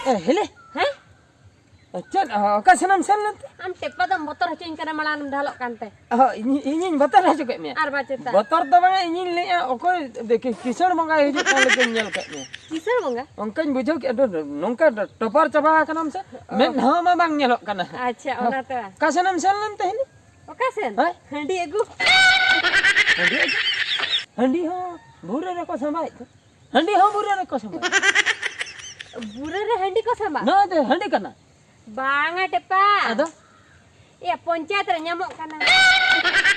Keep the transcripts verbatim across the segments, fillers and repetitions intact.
ᱮ, ᱦᱤᱞᱤ᱾ ᱦᱮᱸ? ᱪᱮᱫ, ᱚᱠᱟ ᱥᱮᱱᱮᱢ ᱥᱮᱱ ᱞᱮᱱ ᱛᱮ? ᱟᱢ ᱴᱮᱯᱟ ᱫᱚᱢ ᱵᱚᱛᱚᱨ ᱦᱚᱪᱚᱧ ᱠᱟᱱᱟ, ᱢᱟᱲᱟᱝ ᱮᱢ ᱰᱷᱟᱞᱚᱜ ᱠᱟᱱ ᱛᱮ᱾ ᱚ, ᱤᱧ, ᱤᱧᱤᱧ ᱵᱚᱛᱚᱨ ᱦᱚᱪᱚ ᱠᱮᱫ ᱢᱮᱭᱟ? ᱟᱨ ᱵᱟᱝ ᱪᱮᱛᱟ᱾ ᱵᱚᱛᱚᱨ ᱫᱚ ᱵᱟᱝᱟ, ᱤᱧᱤᱧ ᱞᱟᱹᱭᱮᱫᱼᱟ, ᱚᱠᱚᱭ ᱫᱮᱠᱷᱤ ᱠᱤᱥᱟᱹᱬ ᱵᱚᱸᱜᱟᱭ ᱦᱤᱡᱩᱜ ᱠᱟᱱ ᱞᱮᱠᱟᱧ ᱧᱮᱞ ᱠᱮᱫ ᱢᱮᱭᱟ᱾ ᱠᱤᱥᱟᱹᱬ ᱵᱚᱸᱜᱟ? ᱚᱱᱠᱟᱧ ᱵᱩᱡᱷᱟᱹᱣ ᱠᱮᱫᱼᱟ, ᱱᱚᱝᱠᱟ ᱴᱚᱯᱟᱨ ᱪᱟᱵᱟ ᱟᱠᱟᱱᱟᱢ ᱥᱮ, ᱚ᱾ ᱢᱮᱫ ᱦᱚᱸ ᱢᱟ ᱵᱟᱝ ᱧᱮᱞᱚᱜ ᱠᱟᱱᱟ᱾ ᱟᱪᱪᱷᱟ, ᱚᱱᱟᱛᱮ᱾ ᱚᱠᱟ ᱥᱮᱱᱮᱢ ᱥᱮᱱ ᱞᱮᱱ ᱛᱮ ᱦᱤᱞᱤ? ᱚᱠᱟ ᱥᱮᱱ? ᱦᱮᱸ? ᱦᱟᱺᱰᱤ ᱟᱹᱜᱩ᱾ ᱦᱟᱺᱰᱤ ᱟᱹᱜᱩ? ᱦᱟᱺᱰᱤ ᱦᱚᱸ ᱵᱷᱩᱨᱟᱹ ᱨᱮᱠᱚ ᱥᱟᱢᱵᱟᱭᱮᱫ ᱠᱚ᱾ ᱦᱟᱺᱰᱤ ᱦᱚᱸ ᱵᱷᱩᱨᱟᱹ ᱨᱮᱠᱚ ᱥᱟᱢᱵᱟᱭᱮᱫ᱾ ᱵᱷᱩᱨᱟᱹ ᱨᱮ ᱦᱟᱺᱰᱤ ᱠᱚ ᱥᱟᱢᱵᱟ? ᱱᱚᱣᱟ ᱫᱚ ᱦᱟᱺᱰᱤ ᱠᱟᱱᱟ᱾ ᱵᱟᱝᱟ ᱴᱮᱯᱟ᱾ ᱟᱫᱚ? ᱮᱭᱟ, ᱯᱚᱧᱪᱟᱭᱮᱛ ᱨᱮ ᱧᱟᱢᱚᱜ ᱠᱟᱱᱟ᱾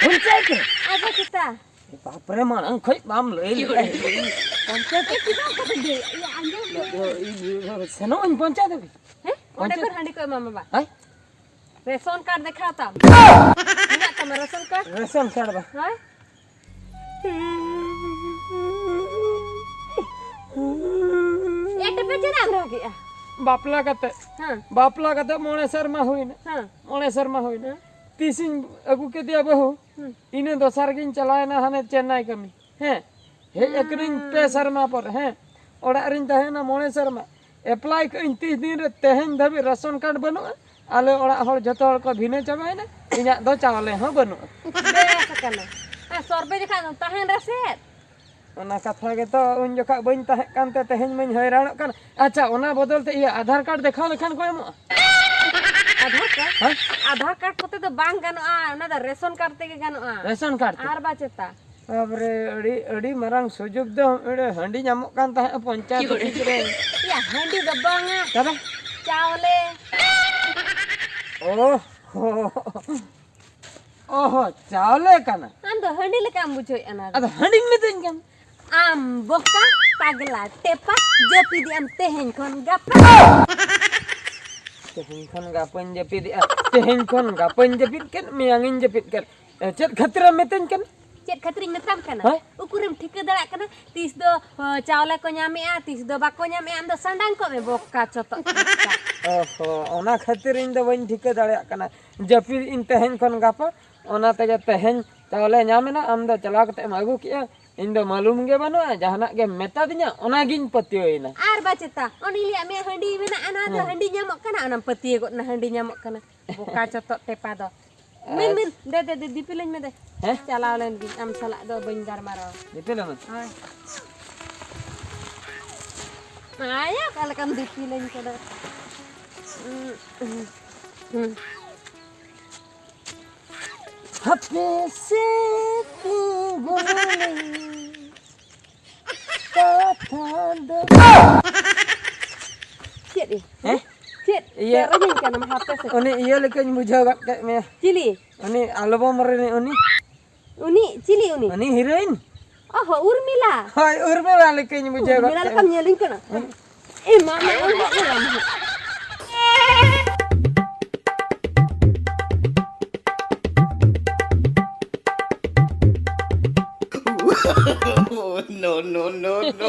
ᱯᱚᱧᱪᱟᱭᱮᱛ ᱨᱮ? ᱟᱫᱚ ᱪᱮᱛᱟ? ᱵᱟᱯᱨᱮ, ᱢᱟᱲᱟᱝ ᱠᱷᱚᱡ ᱵᱟᱢ ᱞᱟᱹᱭ ᱞᱮᱫᱟ᱾ ᱯᱚᱧᱪᱟᱭᱮᱛ ᱨᱮ? ᱮ, ᱪᱮᱫᱟᱜ ᱚᱱᱠᱟ ᱯᱮ ᱞᱟᱹᱭᱟ? ᱮᱭᱟ, ᱟᱸᱡᱚᱢ ᱢᱮ᱾ ᱥᱮᱱᱚᱜ ᱟᱹᱧ ᱯᱚᱧᱪᱟᱭᱮᱛ ᱦᱟᱹᱵᱤᱡ᱾ ᱦᱮᱸ? ᱚᱸᱰᱮ ᱯᱚᱧᱪᱟᱭᱮᱛ ᱠᱷᱚᱱ ᱦᱟᱺᱰᱤ ᱠᱚ ᱮᱢᱟᱢᱟ ᱵᱟ? ᱦᱮᱸ? ᱨᱮᱥᱚᱱ ᱠᱟᱨᱰ ᱫᱮᱠᱷᱟᱣ ᱛᱟᱢ᱾ ᱢᱮᱱᱟᱜ ᱛᱟᱢᱟ ᱨᱮᱥᱚᱱ ᱠᱟᱨᱰ? ᱨᱮᱥᱚᱱ ᱠᱟᱨᱰ ᱵᱟ᱾ ᱦᱳᱭ᱾ ᱮ ᱴᱮᱯᱮ ᱪᱮᱫᱟᱜ ᱮᱢ ᱨᱟᱜᱮᱜᱼᱟ? ᱵᱟᱯᱞᱟ ᱠᱟᱛᱮ᱾ ᱦᱮᱸ᱾ ᱵᱟᱯᱞᱟ ᱠᱟᱛᱮ ᱢᱚᱬᱮ ᱥᱮᱨᱢᱟ ᱦᱩᱭᱱᱟ᱾ ᱦᱮᱸ᱾ ᱢᱚᱬᱮ ᱥᱮᱨᱢᱟ ᱦᱩᱭᱱᱟ᱾ ᱛᱤᱥᱤᱧ ᱟᱹᱜᱩ ᱠᱮᱫᱮᱭᱟ ᱵᱟᱹᱦᱩ? ᱦᱮᱸ᱾ ᱤᱱᱟᱹ ᱫᱚᱥᱟᱨ ᱜᱤᱧ ᱪᱟᱞᱟᱣᱮᱱᱟ ᱦᱟᱱᱮ ᱪᱮᱱᱱᱟᱭ ᱠᱟᱹᱢᱤ᱾ ᱦᱮᱸ᱾ ᱦᱮᱡ ᱟᱠᱟᱱᱟᱹᱧ ᱯᱮ ᱥᱮᱨᱢᱟ ᱯᱚᱨ᱾ ᱦᱮᱸ᱾ ᱚᱲᱟᱜ ᱨᱤᱧ ᱛᱟᱦᱮᱸᱱᱟ ᱢᱚᱬᱮ ᱥᱮᱨᱢᱟ᱾ ᱮᱯᱞᱟᱭ ᱠᱟᱜ ᱟᱹᱧ ᱛᱤᱥ ᱫᱤᱱ ᱨᱮ, ᱛᱮᱦᱮᱧ ᱫᱷᱟᱹᱵᱤᱡ ᱨᱮᱥᱚᱱ ᱠᱟᱨᱰ ᱵᱟᱹᱱᱩᱜᱼᱟ᱾ ᱟᱞᱮ ᱚᱲᱟᱜ ᱦᱚᱲ ᱡᱚᱛᱚ ᱦᱚᱲ ᱠᱚ ᱵᱷᱤᱱᱟᱹ ᱪᱟᱵᱟᱭᱮᱱᱟ, ᱤᱧᱟᱹᱜ ᱫᱚ ᱪᱟᱣᱞᱮ ᱦᱚᱸ ᱵᱟᱹᱱᱩᱜᱼᱟ᱾ ᱵᱮᱥ ᱟᱠᱟᱱᱟ᱾ ᱟᱨ ᱥᱚᱨᱵᱮ ᱡᱚᱠᱷᱟᱡ ᱫᱚ ᱛᱟᱦᱮᱱ ᱨᱮᱥᱮᱫ᱾ ᱚᱱᱟ ᱠᱟᱛᱷᱟ ᱜᱮᱛᱚ, ᱩᱱ ᱡᱚᱠᱷᱟᱡ ᱵᱟᱹᱧ ᱛᱟᱦᱮᱸ ᱠᱟᱱᱛᱮ ᱛᱮᱦᱮᱧ ᱢᱟᱧ ᱦᱚᱭᱨᱟᱱᱚᱜ ᱠᱟᱱ᱾ ᱟᱪᱪᱷᱟ, ᱚᱱᱟ ᱵᱚᱫᱚᱞ ᱛᱮ ᱤᱭᱟᱹ ᱟᱫᱷᱟᱨ ᱠᱟᱨᱰ ᱫᱮᱠᱷᱟᱣ ᱞᱮᱠᱷᱟᱱ ᱠᱚ ᱮᱢᱚᱜᱼᱟ? ᱟᱫᱷᱟᱨ ᱠᱟᱨᱰ? ᱦᱮᱸ? ᱟᱫᱷᱟᱨ ᱠᱟᱨᱰ ᱠᱚᱛᱮ ᱫᱚ ᱵᱟᱝ ᱜᱟᱱᱚᱜᱼᱟ, ᱚᱱᱟ ᱫᱚ ᱨᱮᱥᱚᱱ ᱠᱟᱨᱰ ᱛᱮᱜᱮ ᱜᱟᱱᱚᱜᱼᱟ᱾ ᱨᱮᱥᱚᱱ ᱠᱟᱨᱰ ᱛᱮ? ᱟᱨ ᱵᱟᱪᱮᱛᱟ᱾ ᱵᱟᱵᱨᱮ, ᱟᱹᱰᱤ, ᱟᱹᱰᱤ ᱢᱟᱨᱟᱝ ᱥᱩᱡᱳᱜᱽ ᱫᱚ ᱚᱸᱰᱮ ᱦᱟᱺᱰᱤ ᱧᱟᱢᱚᱜ ᱠᱟᱱ ᱛᱟᱦᱮᱸᱫ ᱯᱚᱧᱪᱟᱭᱮᱛ ᱚᱯᱷᱤᱥ ᱨᱮ᱾ ᱭᱟ, ᱦᱟᱺᱰᱤ ᱫᱚ ᱵᱟᱝᱟ᱾ ᱛᱚᱵᱮ? ᱪᱟᱣᱞᱮ᱾ ᱚ ᱦᱚ᱾ ᱚ ᱦᱚ, ᱪᱟᱣᱞᱮ ᱠᱟᱱᱟ᱾ ᱟᱢ ᱫᱚ ᱦᱟᱺᱰᱤ ᱞᱮᱠᱟᱢ ᱵᱩᱡᱷᱟᱹᱣᱮᱫᱼᱟ ᱚᱱᱟ ᱫᱚ᱾ ᱟᱫᱚ ᱦᱟᱺᱰᱤᱧ ᱢᱮᱛᱟᱹᱧ ᱠᱟᱱ᱾ ᱟᱢ ᱵᱚᱠᱟ, ᱯᱟᱜᱽᱞᱟ, ᱴᱮᱯᱟ, ᱡᱟᱹᱯᱤᱫᱮᱜ ᱟᱢ ᱛᱮᱦᱮᱧ ᱠᱷᱚᱱ ᱜᱟᱯᱟ᱾ ᱛᱮᱦᱮᱧ ᱠᱷᱚᱱ ᱜᱟᱯᱟᱧ ᱡᱟᱹᱯᱤᱫᱮᱜᱼᱟ᱾ ᱛᱮᱦᱮᱧ ᱠᱷᱚᱱ ᱜᱟᱯᱟᱧ ᱡᱟᱹᱯᱤᱫ ᱠᱮᱫ, ᱢᱮᱭᱟᱝᱤᱧ ᱡᱟᱹᱯᱤᱫ ᱠᱮᱫ᱾ ᱮ, ᱪᱮᱫ ᱠᱷᱟᱹᱛᱤᱨᱮᱢ ᱢᱤᱛᱟᱹᱧ ᱠᱟᱱᱟ? ᱪᱮᱫ ᱠᱷᱟᱹᱛᱤᱨᱤᱧ ᱢᱮᱛᱟᱢ ᱠᱟᱱᱟ? ᱦᱮᱸ? ᱩᱠᱩᱨᱮᱢ ᱴᱷᱤᱠᱟᱹ ᱫᱟᱲᱮᱭᱟᱜ ᱠᱟᱱᱟ ᱛᱤᱥ ᱫᱚ, ᱚ, ᱪᱟᱣᱞᱮ ᱠᱚ ᱧᱟᱢᱮᱜᱼᱟ, ᱛᱤᱥ ᱫᱚ ᱵᱟᱠᱚ ᱧᱟᱢᱮᱜᱼᱟ? ᱟᱢ ᱫᱚ ᱥᱟᱸᱰᱟᱝ ᱠᱚᱜ ᱢᱮ, ᱵᱚᱠᱟ ᱪᱚᱛᱚᱜ ᱞᱮᱠᱟ᱾ ᱚ ᱦᱚ, ᱚᱱᱟ ᱠᱷᱟᱹᱛᱤᱨ ᱤᱧ ᱫᱚ ᱵᱟᱹᱧ ᱴᱷᱤᱠᱟᱹ ᱫᱟᱲᱮᱭᱟᱜ ᱠᱟᱱᱟ᱾ ᱡᱟᱹᱯᱤᱫ ᱤᱧ ᱛᱮᱦᱮᱧ ᱠᱷᱚᱱ ᱜᱟᱯᱟ, ᱚᱱᱟ ᱛᱮᱜᱮ ᱛᱮᱦᱮᱧ ᱪᱟᱣᱞᱮ ᱧᱟᱢ ᱮᱱᱟ, ᱟᱢ ᱫᱚ ᱪᱟᱞᱟᱣ ᱠᱟᱛᱮ ᱮᱢ ᱟᱹᱜᱩ ᱠᱮᱜᱼᱟ᱾ ᱤᱧ ᱫᱚ ᱢᱟᱞᱩᱢ ᱜᱮ ᱵᱟᱹᱱᱩᱜᱼᱟ, ᱡᱟᱦᱟᱱᱟᱜ ᱜᱮᱢ ᱢᱮᱛᱟ ᱫᱤᱧᱟ, ᱚᱱᱟᱜᱤᱧ ᱯᱟᱹᱛᱭᱟᱹᱣ ᱮᱱᱟ᱾ ᱟᱨ ᱵᱟᱪᱮᱛᱟ, ᱚᱱᱮᱧ ᱞᱟᱹᱭᱟᱫ ᱢᱮᱭᱟ, ᱦᱟᱺᱰᱤ ᱢᱮᱱᱟᱜᱼᱟ, ᱱᱚᱣᱟ ᱫᱚ ᱦᱮᱸ᱾ ᱦᱟᱺᱰᱤ ᱧᱟᱢᱚᱜ ᱠᱟᱱᱟ, ᱚᱱᱟᱢ ᱯᱟᱹᱛᱭᱟᱹᱣ ᱜᱚᱫ ᱮᱱᱟ, ᱦᱟᱺᱰᱤ ᱧᱟᱢᱚᱜ ᱠᱟᱱᱟ᱾ ᱵᱚᱠᱟ ᱪᱚᱛᱚᱜ ᱴᱮᱯᱟ ᱫᱚ᱾ ᱢᱮᱱ, ᱟᱨ ᱢᱮᱱ, ᱫᱮ, ᱫᱮ, ᱫᱮ, ᱫᱤᱯᱤᱞᱟᱹᱧ ᱢᱮ ᱫᱮ᱾ ᱦᱮᱸ? ᱪᱟᱞᱟᱣ ᱞᱮᱱ ᱜᱤᱧ, ᱟᱢ ᱥᱟᱞᱟᱜ ᱫᱚ ᱵᱟᱹᱧ ᱜᱟᱨᱢᱟᱨᱟᱣᱟ᱾ ᱫᱤᱯᱤᱞ ᱟᱢᱟᱹᱧ? ᱦᱳᱭ᱾ ᱟᱭᱟ, ᱚᱠᱟ ᱞᱮᱠᱟᱢ ᱫᱤᱯᱤᱞᱟᱹᱧ ᱠᱟᱱᱟ᱾ ᱦᱟᱯᱮ ᱥᱮ ᱛᱤᱸᱜᱩ ᱞᱮᱱ ᱠᱟᱛᱷᱟ ᱫᱚ᱾ ᱪᱮᱫ ᱤᱧ? ᱦᱮᱸ? ᱪᱮᱫ? ᱤᱭᱟᱹ᱾ ᱪᱮᱫ ᱨᱮᱜᱮᱧ ᱠᱟᱱᱟᱢ? ᱦᱟᱯᱮ ᱥᱮ᱾ ᱩᱱᱤ ᱤᱭᱟᱹ ᱞᱮᱠᱟᱧ ᱵᱩᱡᱷᱟᱹᱣ ᱜᱚᱫ ᱠᱮᱫ ᱢᱮᱭᱟ᱾ ᱪᱤᱞᱤ? ᱩᱱᱤ ᱟᱞᱵᱚᱢ ᱨᱤᱱᱤᱡ ᱩᱱᱤ᱾ ᱩᱱᱤ ᱪᱤᱞᱤ ᱩᱱᱤ? ᱩᱱᱤ ᱦᱤᱨᱳᱭᱤᱱ᱾ ᱚᱦᱚ, ᱩᱨᱢᱤᱞᱟ᱾ ᱦᱳᱭ, ᱩᱨᱢᱤᱞᱟ ᱞᱮᱠᱟᱧ ᱵᱩᱡᱷᱟᱹᱣ ᱜᱚᱫ ᱩᱨᱢᱤᱞᱟ ᱠᱮᱫ ᱞᱮᱠᱟᱢ ᱢᱮᱭᱟ᱾ ᱧᱮᱞᱤᱧ ᱠᱟᱱᱟ? ᱦᱮᱸ᱾ ᱮ ᱢᱟ, ᱢᱟ, ᱢᱟ, ᱢᱟ, ᱢᱟ᱾ No, no, no, no.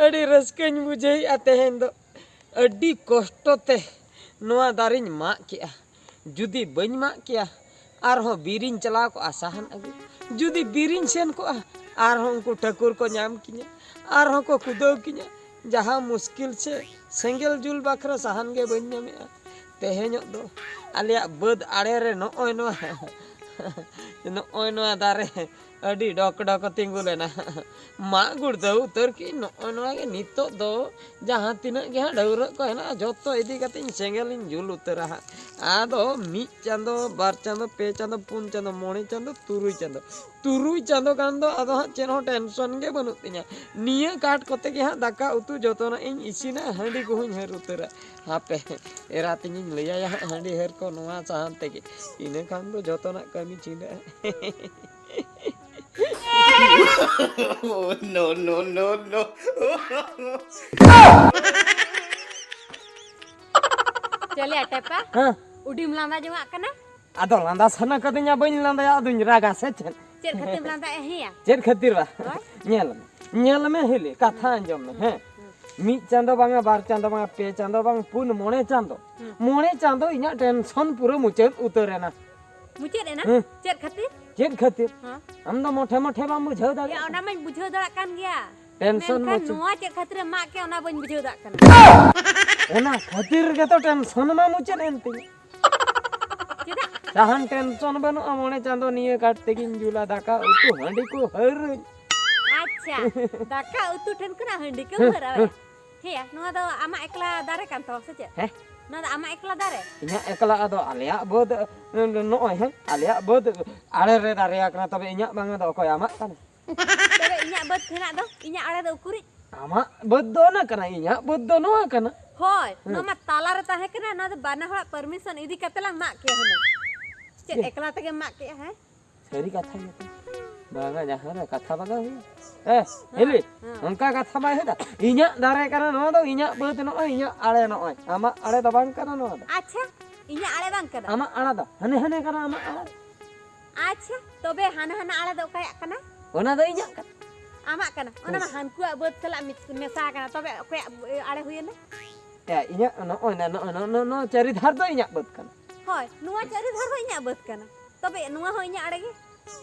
ᱟᱹᱰᱤ ᱨᱟᱹᱥᱠᱟᱹᱧ ᱵᱩᱡᱷᱟᱹᱣᱮᱫᱼᱟ ᱛᱮᱦᱮᱧ ᱫᱚ᱾ ᱟᱹᱰᱤ ᱠᱚᱥᱴᱚ ᱛᱮ ᱱᱚᱣᱟ ᱫᱟᱨᱮᱧ ᱢᱟᱜ ᱠᱮᱜᱼᱟ᱾ ᱡᱩᱫᱤ ᱵᱟᱹᱧ ᱢᱟᱜ ᱠᱮᱭᱟ, ᱟᱨᱦᱚᱸ ᱵᱤᱨᱤᱧ ᱪᱟᱞᱟᱣ ᱠᱚᱜᱼᱟ ᱥᱟᱦᱟᱱ ᱟᱹᱜᱩ᱾ ᱡᱩᱫᱤ ᱵᱤᱨᱤᱧ ᱥᱮᱱ ᱠᱚᱜᱼᱟ, ᱟᱨᱦᱚᱸ ᱩᱱᱠᱩ ᱴᱷᱟᱹᱠᱩᱨ ᱠᱚ ᱧᱟᱢ ᱠᱤᱧᱟ, ᱟᱨᱦᱚᱸ ᱠᱚ ᱠᱩᱫᱟᱹᱣ ᱠᱤᱧᱟ᱾ ᱡᱟᱦᱟᱸ ᱢᱩᱥᱠᱤᱞ ᱥᱮ ᱥᱮᱸᱜᱮᱞ ᱡᱩᱞ ᱵᱟᱠᱷᱨᱟ ᱥᱟᱦᱟᱱ ᱜᱮ ᱵᱟᱹᱧ ᱧᱟᱢᱮᱜᱼᱟ᱾ ᱛᱮᱦᱮᱧᱚᱜ ᱫᱚ ᱟᱞᱮᱭᱟᱜ ᱵᱟᱹᱫᱽ ᱟᱲᱮ ᱨᱮ ᱱᱚᱜᱼᱚᱭ ᱱᱚᱣᱟ, ᱱᱚᱜᱼᱚᱭ ᱱᱚᱣᱟ ᱫᱟᱨᱮ ᱟᱹᱰᱤ ᱰᱚᱠ ᱰᱚᱠ ᱛᱤᱸᱜᱩ ᱞᱮᱱᱟ᱾ ᱢᱟᱜ ᱜᱩᱲᱫᱟᱹᱣ ᱩᱛᱟᱹᱨ ᱠᱤᱧ ᱱᱚᱜᱼᱚᱭ ᱱᱚᱣᱟ ᱜᱮ ᱱᱤᱛᱚᱜ ᱫᱚ ᱡᱟᱦᱟᱸ ᱛᱤᱱᱟᱹᱜ ᱜᱮ ᱦᱟᱸᱜ ᱰᱟᱹᱣᱨᱟᱹᱜ ᱠᱚ ᱦᱮᱱᱟᱜᱼᱟ, ᱡᱚᱛᱚ ᱤᱫᱤ ᱠᱟᱛᱮ ᱤᱧ ᱥᱮᱸᱜᱮᱞ ᱤᱧ ᱡᱩᱞ ᱩᱛᱟᱹᱨᱟ ᱦᱟᱸᱜ᱾ ᱟᱫᱚ ᱢᱤᱫ ᱪᱟᱸᱫᱚ, ᱵᱟᱨ ᱪᱟᱸᱫᱚ, ᱯᱮ ᱪᱟᱸᱫᱚ, ᱯᱩᱱ ᱪᱟᱸᱫᱚ, ᱢᱚᱬᱮ ᱪᱟᱸᱫᱚ, ᱛᱩᱨᱩᱭ ᱪᱟᱸᱫᱚ, ᱛᱩᱨᱩᱭ ᱪᱟᱸᱫᱚ ᱜᱟᱱ ᱫᱚ ᱟᱫᱚ ᱦᱟᱸᱜ ᱪᱮᱫ ᱦᱚᱸ ᱴᱮᱱᱥᱚᱱ ᱜᱮ ᱵᱟᱹᱱᱩᱜ ᱛᱤᱧᱟᱹ᱾ ᱱᱤᱭᱟᱹ ᱠᱟᱴ ᱠᱚᱛᱮ ᱜᱮ ᱦᱟᱸᱜ ᱫᱟᱠᱟ ᱩᱛᱩ ᱡᱚᱛᱚᱱᱟᱜ ᱤᱧ ᱤᱥᱤᱱᱟ, ᱦᱟᱺᱰᱤ ᱠᱚᱦᱚᱸᱧ ᱦᱟᱹᱨ ᱩᱛᱟᱹᱨᱟ᱾ ᱦᱟᱯᱮ, ᱮᱨᱟ ᱛᱤᱧᱤᱧ ᱞᱟᱹᱭᱟᱭᱟ ᱦᱟᱸᱜ ᱦᱟᱺᱰᱤ ᱦᱟᱹᱨ ᱠᱚ ᱱᱚᱣᱟ ᱥᱟᱦᱟᱱ ᱛᱮᱜᱮ, ᱤᱱᱟᱹ ᱠᱷᱟᱱ ᱫᱚ ᱡᱚᱛᱚᱱᱟᱜ ᱠᱟᱹᱢᱤ ᱪᱷᱤᱸᱰᱟᱹᱜᱼᱟ᱾ No, no, no, no. ᱪᱮᱞᱮ ᱟᱴᱮᱯᱟ? ᱦᱮᱸ᱾ ᱩᱰᱤᱢ ᱞᱟᱸᱫᱟ ᱡᱚᱝᱟᱜ ᱠᱟᱱᱟ? ᱟᱫᱚ ᱞᱟᱸᱫᱟ ᱥᱟᱱᱟ ᱠᱟᱹᱫᱤᱧᱟ, ᱵᱟᱹᱧ ᱞᱟᱸᱫᱟᱭᱟ, ᱟᱫᱚᱧ ᱨᱟᱜᱟ ᱥᱮ ᱪᱮᱫ? ᱪᱮᱫ ᱠᱷᱟᱹᱛᱤᱨ ᱞᱟᱸᱫᱟᱭᱮᱫ ᱦᱮᱸᱭᱟ? ᱪᱮᱫ ᱠᱷᱟᱹᱛᱤᱨ ᱵᱟ? ᱦᱳᱭ᱾ ᱧᱮᱞ ᱢᱮ, ᱧᱮᱞ ᱢᱮ ᱦᱤᱞᱤ, ᱠᱟᱛᱷᱟ ᱟᱸᱡᱚᱢ ᱢᱮ, ᱦᱮᱸ? ᱦᱩᱸ᱾ ᱢᱤᱫ ᱪᱟᱸᱫᱚ ᱵᱟᱝᱟ, ᱵᱟᱨ ᱪᱟᱸᱫᱚ ᱵᱟᱝᱟ, ᱯᱮ ᱪᱟᱸᱫᱚ ᱵᱟᱝ, ᱯᱩᱱ, ᱢᱚᱬᱮ ᱪᱟᱸᱫᱚ᱾ ᱦᱩᱸ᱾ ᱢᱚᱬᱮ ᱪᱟᱸᱫᱚ ᱤᱧᱟᱹᱜ ᱴᱮᱱᱥᱚᱱ ᱯᱩᱨᱟᱹ ᱢᱩᱪᱟᱹᱫ ᱩᱛᱟᱹᱨ ᱮᱱᱟ᱾ ᱢᱩᱪᱟᱹᱫ ᱮᱱᱟ? ᱦᱩᱸ᱾ ᱪᱮᱫ ᱠᱷᱟᱹᱛᱤᱨ? ᱪᱮᱫ ᱠᱷᱟᱹᱛᱤᱨ? ᱦᱮᱸ? ᱟᱢ ᱫᱚ ᱢᱚᱴᱷᱮ ᱢᱚᱴᱷᱮ ᱵᱟᱢ ᱵᱩᱡᱷᱟᱹᱣ ᱭᱟ, ᱫᱟᱲᱮᱭᱟᱜ ᱚᱱᱟ ᱢᱟᱧ ᱵᱩᱡᱷᱟᱹᱣ ᱫᱟᱲᱮᱭᱟᱜ ᱠᱟᱱ ᱜᱮᱭᱟ᱾ ᱴᱮᱱᱥᱚᱱ ᱢᱮᱱᱠᱷᱟᱱ ᱢᱟᱹᱪᱩ᱾ ᱱᱚᱣᱟ ᱪᱮᱫ ᱠᱷᱟᱹᱛᱤᱨᱮ ᱢᱟᱜ ᱠᱮᱫ, ᱚᱱᱟ ᱵᱟᱹᱧ ᱵᱩᱡᱷᱟᱹᱣ ᱫᱟᱲᱮᱭᱟᱜ ᱠᱟᱱᱟ᱾ ᱚᱱᱟ ᱠᱷᱟᱹᱛᱤᱨ ᱜᱮᱛᱚ ᱴᱮᱱᱥᱚᱱ ᱢᱟ ᱢᱩᱪᱟᱹᱫ ᱮᱱ ᱛᱤᱧ᱾ ᱪᱮᱫᱟᱜ? ᱡᱟᱦᱟᱱ ᱴᱮᱱᱥᱚᱱ ᱵᱟᱹᱱᱩᱜᱼᱟ, ᱢᱚᱬᱮ ᱪᱟᱸᱫᱚ ᱱᱤᱭᱟᱹ ᱠᱟᱴ ᱛᱮᱜᱤᱧ ᱡᱩᱞᱟ, ᱫᱟᱠᱟ ᱩᱛᱩ ᱦᱟᱺᱰᱤ ᱠᱚ ᱦᱟᱹᱨᱟᱹᱧ᱾ ᱟᱪᱪᱷᱟ, ᱫᱟᱠᱟ ᱩᱛᱩ ᱴᱷᱮᱱ ᱠᱷᱚᱱᱟᱜ ᱦᱟᱺᱰᱤ ᱠᱚ ᱦᱮᱸ, ᱦᱟᱹᱨᱟᱣᱮᱫ᱾ ᱦᱮᱸ᱾ ᱦᱮᱸᱭᱟ, ᱱᱚᱣᱟ ᱫᱚ ᱟᱢᱟᱜ ᱮᱠᱞᱟ ᱫᱟᱨᱮ ᱠᱟᱱ ᱛᱟᱢᱟ ᱥᱮ ᱪᱮᱫ? ᱦᱮᱸ? ᱱᱚᱣᱟ ᱫᱚ ᱟᱢᱟᱜ ᱮᱠᱞᱟ ᱫᱟᱨᱮ? ᱤᱧᱟᱹᱜ ᱮᱠᱞᱟ ᱟᱫᱚ ᱟᱞᱮᱭᱟᱜ ᱵᱟᱹᱫᱽ, ᱱᱚᱜᱼᱚᱭ ᱦᱮᱸ, ᱟᱞᱮᱭᱟᱜ ᱵᱟᱹᱫᱽ ᱟᱲᱮ ᱨᱮ ᱫᱟᱨᱮ ᱟᱠᱟᱱᱟ, ᱛᱚᱵᱮ ᱤᱧᱟᱹᱜ ᱵᱟᱝ ᱫᱚ ᱚᱠᱚᱭ ᱟᱢᱟᱜ ᱠᱟᱱᱟ? ᱛᱚᱵᱮ ᱤᱧᱟᱹᱜ ᱵᱟᱹᱫᱽ ᱠᱷᱚᱱᱟᱜ ᱫᱚ ᱤᱧᱟᱹᱜ ᱟᱲᱮ ᱫᱚ ᱩᱠᱩᱨᱤᱡ? ᱟᱢᱟᱜ ᱵᱟᱹᱫᱽ ᱫᱚ ᱚᱱᱟ ᱠᱟᱱᱟ, ᱤᱧᱟᱹᱜ ᱵᱟᱹᱫᱽ ᱫᱚ ᱱᱚᱣᱟ ᱠᱟᱱᱟ᱾ ᱦᱳᱭ, ᱦᱮᱸ᱾ ᱱᱚᱣᱟ ᱢᱟ ᱛᱟᱞᱟᱨᱮ ᱛᱟᱦᱮᱸ ᱠᱟᱱᱟ, ᱱᱚᱣᱟ ᱫᱚ ᱵᱟᱱᱟ ᱦᱚᱲᱟᱜ ᱯᱟᱨᱢᱤᱥᱚᱱ ᱤᱫᱤ ᱠᱟᱛᱮ ᱞᱟᱝ ᱢᱟᱜ ᱠᱮᱭᱟ ᱦᱩᱱᱟᱹᱝ᱾ ᱪᱮᱫ ᱪᱮᱫ? ᱮᱠᱞᱟ ᱛᱮᱜᱮᱢ ᱢᱟᱜ ᱠᱮᱜᱼᱟ, ᱦᱮᱸ? ᱥᱟᱹᱨᱤ ᱠᱟᱛᱷᱟ ᱜᱮ᱾ ᱵᱟᱝᱟ, ᱡᱟᱦᱟᱸ ᱨᱮ ᱠᱟᱛᱷᱟ ᱵᱟᱜᱟᱣ ᱦᱩᱭᱩᱜᱼᱟ᱾ ᱮ, ᱦᱤᱞᱤ, ᱦᱮᱸ᱾ ᱚᱱᱠᱟ ᱠᱟᱛᱷᱟ ᱵᱟᱭ ᱦᱮᱡ ᱫᱟ᱾ ᱤᱧᱟᱹᱜ ᱫᱟᱨᱮ ᱠᱟᱱᱟ ᱱᱚᱣᱟ ᱫᱚ, ᱤᱧᱟᱹᱜ ᱵᱟᱹᱫᱽ ᱱᱚᱜᱼᱚᱭ, ᱤᱧᱟᱹᱜ ᱟᱲᱮ ᱱᱚᱜᱼᱚᱭ᱾ ᱟᱢᱟᱜ ᱟᱲᱮ ᱫᱚ ᱵᱟᱝ ᱠᱟᱱᱟ ᱱᱚᱣᱟ ᱫᱚ᱾ ᱟᱪᱪᱷᱟ, ᱤᱧᱟᱹᱜ ᱟᱲᱮ ᱵᱟᱝ ᱠᱟᱱᱟ? ᱟᱢᱟᱜ ᱟᱲᱮ ᱫᱚ ᱦᱟᱱᱮ ᱦᱟᱱᱮ ᱠᱟᱱᱟ ᱟᱢᱟᱜ ᱟᱲᱮ᱾ ᱟᱪᱪᱷᱟ, ᱛᱚᱵᱮ ᱦᱟᱱᱟ ᱦᱟᱱᱟ ᱟᱲᱮ ᱫᱚ ᱚᱠᱚᱭᱟᱜ ᱠᱟᱱᱟ? ᱚᱱᱟ ᱫᱚ ᱤᱧᱟᱹᱜ ᱠᱟᱱᱟ᱾ ᱟᱢᱟᱜ ᱠᱟᱱᱟ? ᱚᱱᱟ ᱢᱟ ᱦᱟᱱᱠᱩᱣᱟᱜ ᱵᱟᱹᱫᱽ ᱥᱟᱞᱟᱜ ᱢᱤᱥ-, ᱢᱮᱥᱟ ᱟᱠᱟᱱᱟ, ᱛᱚᱵᱮ ᱚᱠᱚᱭᱟᱜ ᱟᱲᱮ ᱦᱩᱭᱮᱱᱟ? ᱮ, ᱤᱧᱟᱹᱜ ᱱᱚᱜᱼᱚᱭ ᱱᱟ, ᱱᱚᱜᱼᱚᱭ ᱱᱚᱜᱼᱚᱭ ᱱᱚᱣᱟ ᱪᱟᱹᱨᱤ ᱫᱷᱟᱨ ᱫᱚ ᱤᱧᱟᱹᱜ ᱵᱟᱹᱫᱽ ᱠᱟᱱᱟ᱾ ᱦᱳᱭ, ᱱᱚᱣᱟ ᱪᱟᱹᱨᱤ ᱫᱷᱟᱨ ᱫᱚ ᱤᱧᱟᱹᱜ ᱵᱟᱹᱫᱽ ᱠᱟᱱᱟ, ᱛᱚᱵᱮ ᱱᱚᱣᱟ ᱦᱚᱸ ᱤᱧᱟᱹᱜ ᱟᱲᱮ ᱜᱮ᱾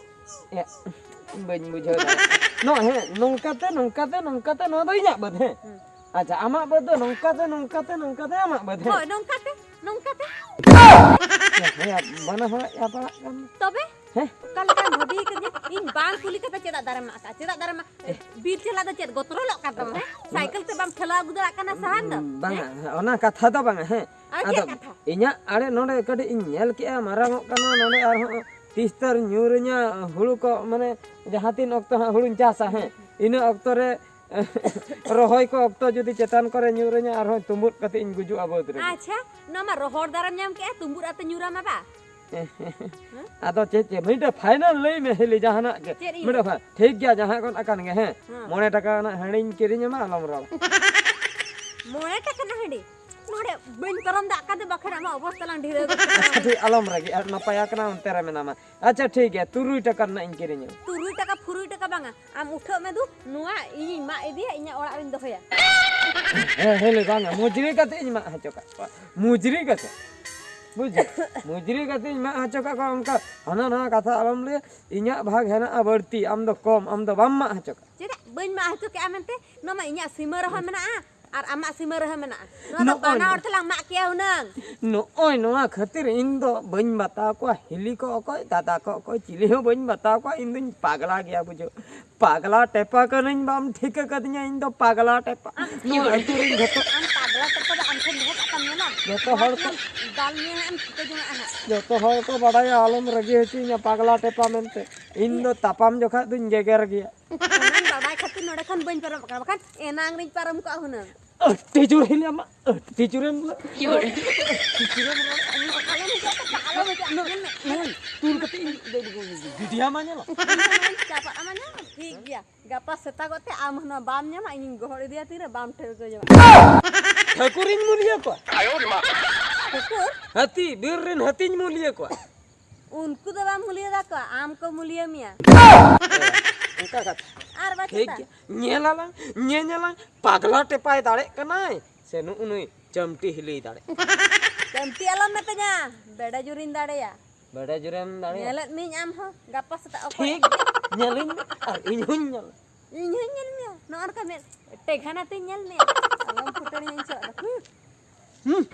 ᱮ, ᱵᱟᱹᱧ ᱵᱩᱡᱷᱟᱹᱣ ᱫᱟᱲᱮᱭᱟᱜ ᱠᱟᱱᱟ᱾ ᱱᱚᱜᱼᱚᱭ ᱦᱮᱸ, ᱱᱚᱝᱠᱟᱛᱮ, ᱱᱚᱝᱠᱟᱛᱮ, ᱱᱚᱝᱠᱟᱛᱮ ᱱᱚᱣᱟ ᱫᱚ ᱤᱧᱟᱹᱜ ᱵᱟᱹᱫᱽ, ᱦᱮᱸ? ᱦᱩᱸ᱾ ᱟᱪᱪᱷᱟ, ᱟᱢᱟᱜ ᱵᱟᱹᱫᱽ ᱫᱚ ᱱᱚᱝᱠᱟᱛᱮ, ᱱᱚᱝᱠᱟᱛᱮ, ᱱᱚᱝᱠᱟᱛᱮ ᱟᱢᱟᱜ ᱵᱟᱹᱫᱽ, ᱦᱮᱸ? ᱦᱳᱭ, ᱱᱚᱝᱠᱟᱛᱮ, ᱱᱚᱝᱠᱟᱛᱮ᱾ ᱦᱮᱸ, ᱵᱟᱱᱟ ᱦᱚᱲᱟᱜ ᱪᱟᱯᱟᱲᱟᱜ ᱠᱟᱱ᱾ ᱛᱚᱵᱮ? ᱦᱮᱸ? ᱚᱠᱟ ᱞᱮᱠᱟᱢ ᱵᱷᱟᱹᱵᱤ ᱠᱟᱫᱤᱧᱟ? ᱤᱧ ᱵᱟᱝ ᱠᱩᱞᱤ ᱠᱟᱛᱮ ᱪᱮᱫᱟᱜ ᱫᱟᱨᱮᱢ ᱢᱟᱜ ᱠᱟᱜᱼᱟ? ᱪᱮᱫᱟᱜ ᱫᱟᱨᱮᱢ ᱢᱟᱜ-, ᱮ, ᱵᱤᱨ ᱪᱟᱞᱟᱜ ᱫᱚ ᱪᱮᱫ ᱜᱚᱛᱨᱚᱞᱚᱜ ᱠᱟᱱ ᱛᱟᱢᱟ, ᱦᱮᱸ? ᱥᱟᱭᱠᱮᱞ ᱛᱮ ᱵᱟᱢ ᱴᱷᱮᱞᱟᱣ ᱟᱹᱜᱩ ᱫᱟᱲᱮᱭᱟᱜ ᱠᱟᱱᱟ ᱥᱟᱦᱟᱱ ᱫᱚ? ᱵᱟᱝᱟ, ᱦᱮᱸ? ᱚᱱᱟ ᱠᱟᱛᱷᱟ ᱫᱚ ᱵᱟᱝᱟ, ᱦᱮᱸ᱾ ᱟᱨ ᱟᱫᱚ ᱪᱮᱫ ᱠᱟᱛᱷᱟ? ᱤᱧᱟᱹᱜ ᱟᱲᱮ ᱱᱚᱰᱮ ᱠᱟᱹᱴᱤᱡ ᱤᱧ ᱧᱮᱞ ᱠᱮᱜᱼᱟ, ᱢᱟᱨᱟᱝᱚᱜ ᱠᱟᱱᱟ, ᱱᱚᱰᱮ ᱟᱨᱦᱚᱸ ᱛᱤᱥ ᱛᱟᱨ ᱧᱩᱨᱟᱹᱧᱟ ᱦᱩᱲᱩ ᱠᱚ, ᱢᱟᱱᱮ ᱡᱟᱦᱟᱸ ᱛᱤᱱ ᱚᱠᱛᱚ ᱦᱟᱸᱜ ᱦᱩᱲᱩᱧ ᱪᱟᱥᱟ, ᱦᱮᱸ, ᱤᱱᱟᱹ ᱚᱠᱛᱚ ᱨᱮ ᱨᱚᱦᱚᱭ ᱠᱚ ᱚᱠᱛᱚ ᱡᱩᱫᱤ ᱪᱮᱛᱟᱱ ᱠᱚᱨᱮ ᱧᱩᱨᱟᱹᱧᱟ, ᱟᱨᱦᱚᱸ ᱛᱩᱢᱵᱩᱫ ᱠᱟᱛᱮ ᱤᱧ ᱜᱩᱡᱩᱜᱼᱟ ᱵᱟᱹᱫᱽ ᱨᱮ᱾ ᱟᱪᱪᱷᱟ, ᱱᱚᱣᱟ ᱢᱟ ᱨᱚᱦᱚᱲ ᱫᱟᱨᱮᱢ ᱧᱟᱢ ᱠᱮᱜᱼᱟ, ᱛᱩᱢᱵᱩᱫ ᱟᱛᱮ ᱧᱩᱨᱟᱢᱟ ᱵᱟ? ᱟᱫᱚ ᱪᱮᱫ, ᱪᱮᱫ ᱢᱤᱫᱴᱮᱡ ᱯᱷᱟᱭᱱᱟᱞ ᱞᱟᱹᱭ ᱢᱮ ᱦᱤᱞᱤ, ᱡᱟᱦᱟᱱᱟᱜ ᱜᱮ᱾ ᱪᱮᱫ ᱤᱧ ᱢᱤᱫᱴᱮᱡ ᱯᱷᱟ-, ᱴᱷᱤᱠ ᱜᱮᱭᱟ, ᱡᱟᱦᱟᱸ ᱠᱚ ᱟᱠᱟᱱ ᱜᱮ, ᱦᱮᱸ᱾ ᱦᱮᱸ᱾ ᱢᱚᱬᱮ ᱴᱟᱠᱟ ᱨᱮᱱᱟᱜ ᱦᱟᱺᱰᱤᱧ ᱠᱤᱨᱤᱧ ᱟᱢᱟ, ᱟᱞᱚᱢ ᱨᱚᱲᱟ᱾ ᱢᱚᱬᱮ ᱴᱟᱠᱟ ᱨᱮᱱᱟᱜ ᱦᱟᱺᱰᱤ? ᱱᱚᱰᱮ ᱵᱟᱹᱧ ᱯᱟᱨᱚᱢ ᱫᱟᱜ ᱠᱟᱛᱮ ᱵᱟᱠᱷᱟᱱ ᱟᱢᱟᱜ ᱚᱵᱚᱥᱛᱟ ᱞᱟᱝ ᱰᱷᱤᱞᱟᱹᱣ ᱜᱚᱫ ᱠᱟᱜᱼᱟ᱾ ᱟᱪᱪᱷᱟ, ᱴᱷᱤᱠ, ᱟᱞᱚᱢ ᱨᱟᱹᱜᱤᱜᱼᱟ, ᱱᱟᱯᱟᱭ ᱟᱠᱟᱱᱟ ᱚᱱᱛᱮ ᱨᱮ ᱢᱮᱱᱟᱢᱟ᱾ ᱟᱪᱪᱷᱟ, ᱴᱷᱤᱠ ᱜᱮᱭᱟ, ᱛᱩᱨᱩᱭ ᱴᱟᱠᱟ ᱨᱮᱱᱟᱜ ᱤᱧ ᱠᱤᱨᱤᱧᱟ᱾ ᱛᱩᱨᱩᱭ ᱴᱟᱠᱟ ᱯᱷᱩᱨᱩᱭ ᱴᱟᱠᱟ ᱵᱟᱝᱟ, ᱟᱢ ᱩᱴᱷᱟᱹᱜ ᱢᱮ ᱫᱩ, ᱱᱚᱣᱟ ᱤᱧᱤᱧ ᱢᱟᱜ ᱤᱫᱤᱭᱟ, ᱤᱧᱟᱹᱜ ᱚᱲᱟᱜ ᱨᱤᱧ ᱫᱚᱦᱚᱭᱟ᱾ ᱦᱮᱸ, ᱦᱮᱸ, ᱞᱟᱹᱭ ᱵᱟᱝᱟ, ᱢᱩᱡᱽᱨᱤ ᱠᱟᱛᱮ ᱤᱧ ᱢᱟᱜ ᱦᱚᱪᱚ ᱠᱟᱜ ᱠᱚᱣᱟ, ᱢᱩᱡᱽᱨᱤ ᱠᱟᱛᱮ᱾ ᱵᱩᱡᱷᱟᱹᱣ? ᱢᱩᱡᱽᱨᱤ ᱠᱟᱛᱮᱧ ᱢᱟᱜ ᱦᱚᱪᱚ ᱠᱟᱜ ᱠᱚᱣᱟ, ᱚᱱᱠᱟ ᱦᱟᱱᱟ ᱱᱟᱣᱟ ᱠᱟᱛᱷᱟ ᱟᱞᱚᱢ ᱞᱟᱹᱭᱟ᱾ ᱤᱧᱟᱹᱜ ᱵᱷᱟᱜᱽ ᱦᱮᱱᱟᱜᱼᱟ ᱵᱟᱹᱲᱛᱤ, ᱟᱢ ᱫᱚ ᱠᱚᱢ, ᱟᱢ ᱫᱚ ᱵᱟᱢ ᱢᱟᱜ ᱦᱚᱪᱚ ᱠᱟᱜᱼᱟ᱾ ᱪᱮᱫᱟᱜ ᱵᱟᱹᱧ ᱢᱟᱜ ᱦᱚᱪᱚ ᱠᱮᱜᱼᱟ ᱢᱮᱱᱛᱮ? ᱱᱚᱣᱟ ᱢᱟ ᱤᱧᱟᱹᱜ ᱥᱤᱢᱟᱹ ᱨᱮᱦᱚᱸ ᱢᱮᱱᱟᱜᱼᱟ ᱟᱨ ᱟᱢᱟᱜ ᱥᱤᱢᱟᱹ ᱨᱮᱦᱚᱸ ᱢᱮᱱᱟᱜᱼᱟ᱾ ᱱᱚᱣᱟ ᱫᱚ ᱱᱚᱜᱼᱚᱭ ᱵᱟᱱᱟ ᱦᱚᱲ ᱛᱮᱞᱟᱝ ᱢᱟᱜ ᱠᱮᱭᱟ ᱦᱩᱱᱟᱹᱝ᱾ ᱱᱚᱜᱼᱚᱭ ᱱᱚᱣᱟ ᱠᱷᱟᱹᱛᱤᱨ ᱤᱧ ᱫᱚ ᱵᱟᱹᱧ ᱵᱟᱛᱟᱣ ᱠᱚᱣᱟ ᱦᱤᱞᱤ ᱠᱚ ᱚᱠᱚᱭ, ᱫᱟᱫᱟ ᱠᱚ ᱚᱠᱚᱭ, ᱪᱤᱞᱤ ᱦᱚᱸ ᱵᱟᱹᱧ ᱵᱟᱛᱟᱣ ᱠᱚᱣᱟ᱾ ᱤᱧ ᱫᱚᱧ ᱯᱟᱜᱽᱞᱟ ᱜᱮᱭᱟ, ᱵᱩᱡᱷᱟᱹᱣ᱾ ᱯᱟᱜᱽᱞᱟ ᱴᱮᱯᱟ ᱠᱟᱹᱱᱟᱹᱧ, ᱵᱟᱢ ᱴᱷᱤᱠᱟᱹ ᱠᱟᱫᱤᱧᱟ, ᱤᱧ ᱫᱚ ᱯᱟᱜᱽᱞᱟ ᱴᱮᱯᱟ᱾ ᱟᱢ ᱱᱚᱣᱟ ᱟᱹᱛᱩ ᱨᱮᱱ ᱡᱷᱚᱛᱚ ᱟᱢ ᱯᱟᱜᱽᱞᱟ ᱴᱮᱯᱟ ᱫᱚ ᱟᱢ ᱴᱷᱮᱱ ᱫᱚᱦᱚ ᱠᱟᱜ ᱛᱟᱢ ᱧᱮᱞᱟ᱾ ᱡᱷᱚᱛᱚ ᱦᱚᱲ ᱠᱚ ᱱᱚᱣᱟ ᱫᱟᱞ ᱢᱮᱭᱟ ᱦᱟᱸᱜ ᱮᱢ ᱴᱷᱤᱠᱟᱹ ᱡᱚᱝᱟᱜᱼᱟ ᱦᱟᱸᱜ᱾ ᱡᱷᱚᱛᱚ ᱦᱚᱲ ᱠᱚ ᱵᱟᱰᱟᱭᱟ, ᱟᱞᱚᱢ ᱨᱟᱹᱜᱤ ᱦᱚᱪᱚᱧᱟ ᱯᱟᱜᱽᱞᱟ ᱴᱮᱯᱟ ᱢᱮᱱᱛᱮ᱾ ᱤᱧ ᱫᱚ ᱛᱟᱯᱟᱢ ᱡᱚᱠᱷᱟᱡ ᱫᱚᱧ ᱜᱮᱜᱮᱨ ᱜᱮᱭᱟ᱾ ᱚᱱᱟᱧ ᱵᱟᱰᱟᱭ ᱠᱷᱟᱹᱛᱤᱨ ᱱᱚᱰᱮ ᱠᱷᱚᱱ ᱵᱟᱹᱧ ᱯᱟᱨᱚᱢᱚᱜ ᱠᱟᱱᱟ, ᱵᱟᱠᱷᱟᱱ ᱮᱱᱟᱝ ᱨᱤᱧ ᱯᱟᱨᱚᱢ ᱠᱚᱜᱼᱟ ᱦᱩᱱᱟᱹᱝ᱾ ᱟᱹᱰᱤ ᱡᱳᱨ ᱦᱤᱞᱟᱹᱢᱟ, ᱟᱹᱰᱤ ᱡᱳᱨᱮᱢ ᱨᱚᱲ, ᱟᱹᱰᱤ ᱡᱳᱨᱮᱢ ᱨᱚᱲ᱾ ᱟᱞᱚᱢ ᱦᱤᱡᱩᱜᱼᱟ, ᱟᱞᱚᱢ ᱦᱤᱡᱩᱜᱼᱟ, ᱧᱮᱞ ᱢᱮ᱾ ᱱᱩᱭ ᱛᱩᱞ ᱠᱟᱛᱮ ᱤᱧ ᱵᱷᱤᱰᱤᱭᱟ ᱢᱟ ᱧᱮᱞᱚᱜ᱾ ᱤᱧ ᱪᱟᱯᱟᱜ ᱟᱢᱟ, ᱧᱮᱞ ᱢᱮ᱾ ᱴᱷᱤᱠ ᱜᱮᱭᱟ, ᱜᱟᱯᱟ ᱥᱮᱛᱟᱜᱚᱜ ᱛᱮ ᱟᱢ ᱦᱚᱸ ᱵᱟᱢ ᱧᱟᱢᱟ, ᱤᱧᱤᱧ ᱜᱚᱦᱚᱲ ᱤᱫᱤᱭᱟ, ᱛᱤᱨᱮ ᱵᱟᱢ ᱴᱷᱟᱹᱣᱠᱟᱹ ᱧᱟᱢᱟ᱾ ᱴᱷᱟᱹᱠᱩᱨᱤᱧ ᱢᱩᱞᱤᱭᱟᱹ ᱠᱚᱣᱟ᱾ ᱴᱷᱟᱹᱠᱩᱨ? ᱦᱟᱹᱛᱤ, ᱵᱤᱨ ᱨᱮᱱ ᱦᱟᱹᱛᱤᱧ ᱢᱩᱞᱤᱭᱟᱹ ᱠᱚᱣᱟ᱾ ᱩᱱᱠᱩ ᱫᱚ ᱵᱟᱢ ᱢᱩᱞᱤᱭᱟᱹ ᱫᱟᱠᱚᱣᱟ, ᱟᱢ ᱠᱚ ᱢᱩᱞᱤᱭᱟᱹ ᱢᱮᱭᱟ᱾ ᱚᱱᱠᱟ ᱠᱟᱛᱷᱟ᱾ ᱟᱨ ᱵᱟᱪᱮᱛᱟ? ᱴᱷᱤᱠ ᱜᱮᱭᱟ, ᱧᱮᱞᱟᱞᱟᱝ, ᱧᱮᱧᱮᱞᱟᱝ, ᱯᱟᱜᱽᱞᱟ ᱴᱮᱯᱟᱭ ᱫᱟᱲᱮᱜ ᱠᱟᱱᱟᱭ ᱥᱮ ᱱᱩᱜᱼᱩ ᱱᱩᱭ ᱪᱟᱹᱢᱴᱤ ᱦᱤᱞᱤᱭ ᱫᱟᱲᱮᱜ ᱠᱟᱱᱟ? ᱪᱟᱹᱢᱴᱤ ᱟᱞᱚᱢ ᱢᱮᱛᱟᱧᱟ, ᱵᱮᱰᱟ ᱡᱩᱨᱤᱧ ᱫᱟᱲᱮᱭᱟ᱾ ᱵᱮᱰᱟ ᱡᱩᱨᱮᱢ ᱫᱟᱲᱮᱭᱟ? ᱧᱮᱞᱮᱫ ᱢᱤᱭᱟᱹᱧ ᱟᱢ ᱦᱚᱸ, ᱜᱟᱯᱟ ᱥᱮᱛᱟᱜ ᱚᱠᱚᱭ? ᱴᱷᱤᱠ ᱜᱮᱭᱟ, ᱧᱮᱞᱤᱧ ᱢᱮ ᱟᱨ ᱤᱧ ᱦᱚᱸᱧ ᱧᱮᱞ᱾ ᱤᱧ ᱦᱚᱸᱧ ᱧᱮᱞ ᱢᱮᱭᱟ, ᱱᱚᱜᱼᱚ ᱱᱚᱝᱠᱟ ᱢᱮᱫ ᱴᱮᱜᱷᱟᱱ ᱟᱛᱮᱧ ᱧᱮᱞ ᱢᱮᱭᱟ᱾ ᱟᱞᱚᱢ ᱯᱷᱩᱴᱟᱹᱱᱤᱧ ᱤᱧ ᱥᱚᱜ ᱫᱚ᱾ ᱦᱩᱸ᱾ ᱦᱩᱸ᱾